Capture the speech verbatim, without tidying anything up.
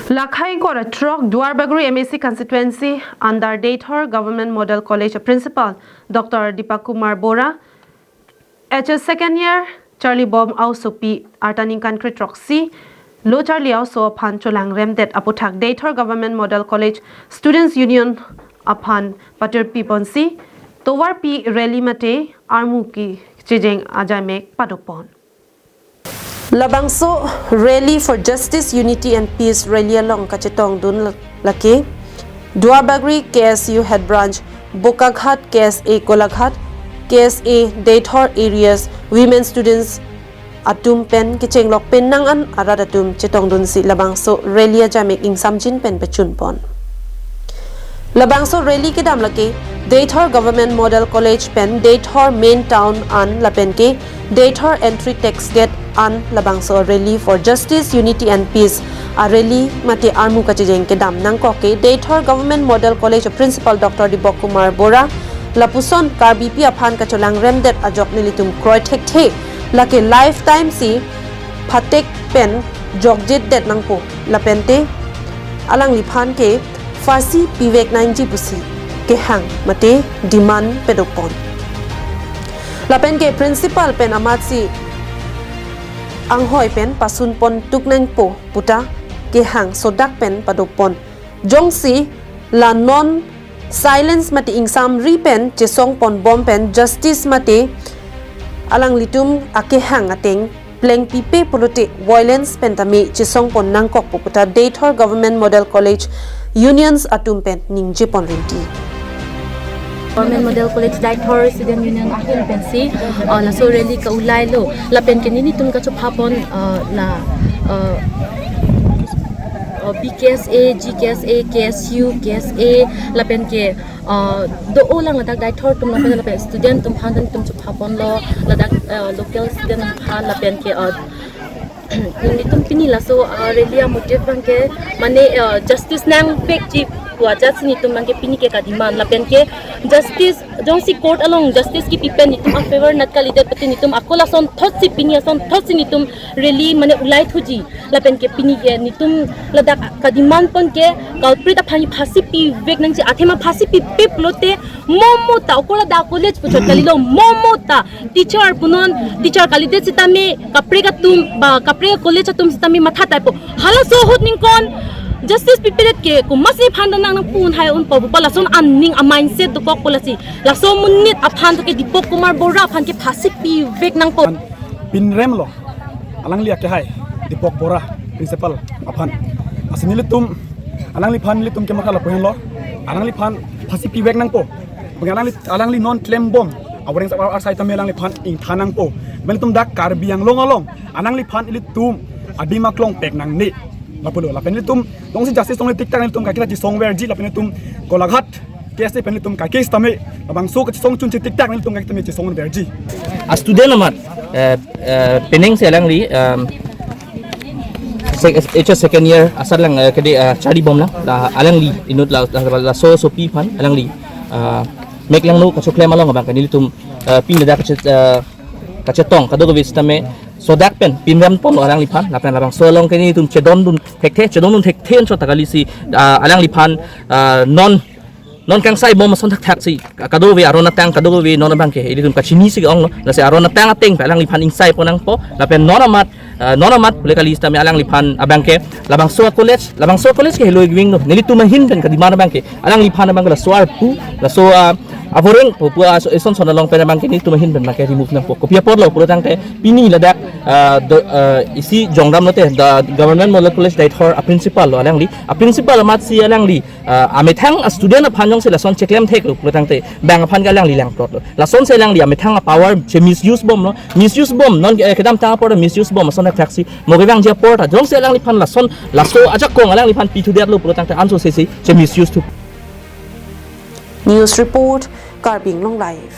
Lakhai kora throk Duarbagori M A C constituency under Deithor Government Model College principal Doctor Deepak Kumar Bora, H S second year charlibom aosopi arta ningkan kre throksi lo charli aoso aphan cholangremdet aputhak Deithor Government Model College Students Union aphan patirpi ponsi tovarpi rally mate armu kachejeng ajamek padopon. Labangso Rally for Justice, Unity and Peace rally along kachetongdun la-, lake Duarbagori K S U Head Branch, Bokaghat K S A Kolaghat, K S A Deithor Areas Women Students atum pen kechenglok pen nang an arat atum chetongdunsi labangso rally ajamek ingsamjin pen pechunpon. Labangso rally kedam lake Deithor Government Model College pen Deithor Main Town an lapen ke Deithor Entry Tax Gate an labangso Rally for Justice, Unity and Peace a-rally mate armu kachejeng kedam nangkok ke Deithor Government Model College principal Doctor Deepak Kumar Bora lapuson Karbipi aphan kacholangremdet ajok nelitum kroi thekthe lake lifetime si phatek pen jokjetdet nangpo lapente alangliphan ke phasi pivek nangji pusi kehang mate demand padopon. Lapen ke principal pen amatsi anghoi pen pasunpon tuk nangpo puta kehang sodak pen padopon. Jongsi la non silence mate ingsamri pen chesongpon bom pen justice mate alanglitum akehang ateng plengpipe pulote violence pen tame chesongpon nangkokpo puta Deithor Government Model College Unions atum pen ningjepon rinti. Government Model College Deithor Student Union ahin pensi, uh, laso rally ka-ulailo. Lapen ke nelitum kachophapon, uh, la, uh, uh, B K S A, G K S A, K S U, K S A, lapen ke, uh, do-o lang ladak Deithor atum lapen, lapen student atum aphan nelitum chophaponlo, ladak, uh, local student aphan lapen ke, uh, nelitum pini laso, uh, rally amotive abangke mane, uh, justice nangpekji pu ajatsi nelitum abangke pini ke kademand lapen ke justice jongsi court along justice kipi pen nelitum a-favor nat kalidet pute nelitum ako lasonthotsi pini asonthotsi nelitum rally mane ulaithuji lapen ke pini ke nelitum ladak kademand pon ke culprit aphan phasi pivek nangji athema phasi pipe pulote momo ta okora da college puchot kalilo momo ta teacher punon teacher kalidet sitame kaprek atum ba kaprek college atum sitame matha taipo halaso ahut ningkon justice pipedet ke komatsi aphan nang nangpu un hai unpo pupa lason aning a-mindset dokokpo lasi laso amonit aphan to ke Deepak Kumar Bora aphan ke phasi pivek nangpo. Pinremlo alangli akehai Deepak Bora principal aphan. Lasi nelitum alangliphan nelitum ke makala pohenlo alangliphan phasi pivek nangpo. Bang alangli alangli non klembom awareng sa ar sai tame alangliphan ingthan nangpo. Nelitum dak Karbi Anglong along alangliphan ilitum adim aklong pek nangne lapulo lapen ilitum jongsi justice tong tiktak nelitum kaiketa chesongverji lapen ilitum Kolaghat K S A pen nelitum kaike sitame labangso kachesong chunche tiktak nelitum kaiketa me chesongverji. A-student amat, eh, eh, penang si alangli, em, sec-, H S second year asar lang, eh, kede, eh, charlibom lang, la alangli inut la, la, la, laso asopi aphan alangli, eh, mek langno kachoklem along abang ke nelitum, eh, pini ladak kache-, eh, kachetong kadokave sitame sodak pen pinrem ponlo alangliphan lapen labangso along ke nelitum chedondun thekthe chedondun thekthe anchot ta kalisi, ah, alangliphan, ah, non non kangsai bom ason thakthaksi ka-, kadokave aron atang kadokave non abangke ilitum kachinisi ke-onglo lasi aron atang ateng pen alangliphan ingsai pon nangpo lapen non amat, ah, non amat pule kali sitame alangliphan abangke labangso college labangso college ke heloi giving no nelitum ahin pen kademand abangke alangliphan abangke laso arpu laso, ah, aboreng pu pu aso eson son along pen abangke nelitum ahin pen abangke remove nangpo kopi aporlo pulo tangte pini ladak, ah, do, ah, isi jongdam lote the Government Model College Deithor a-principal lo alangli a-principal amatsi alangli, ah, amethang a-student aphan jongsi lason cheklem theklo pulo tangte bang aphan ke alangli langplotlo lasonsi alangli amethang a-power che-misuse bomlo misuse bom non, eh, kedamtang apor misuse bom ason thakthaksi mo kevangji apor ta jongsi alangliphan lason laso ajakong alangliphan pithudetlo pulo tangte ansose si che-misuse thu. News report, Karbi Anglong Live.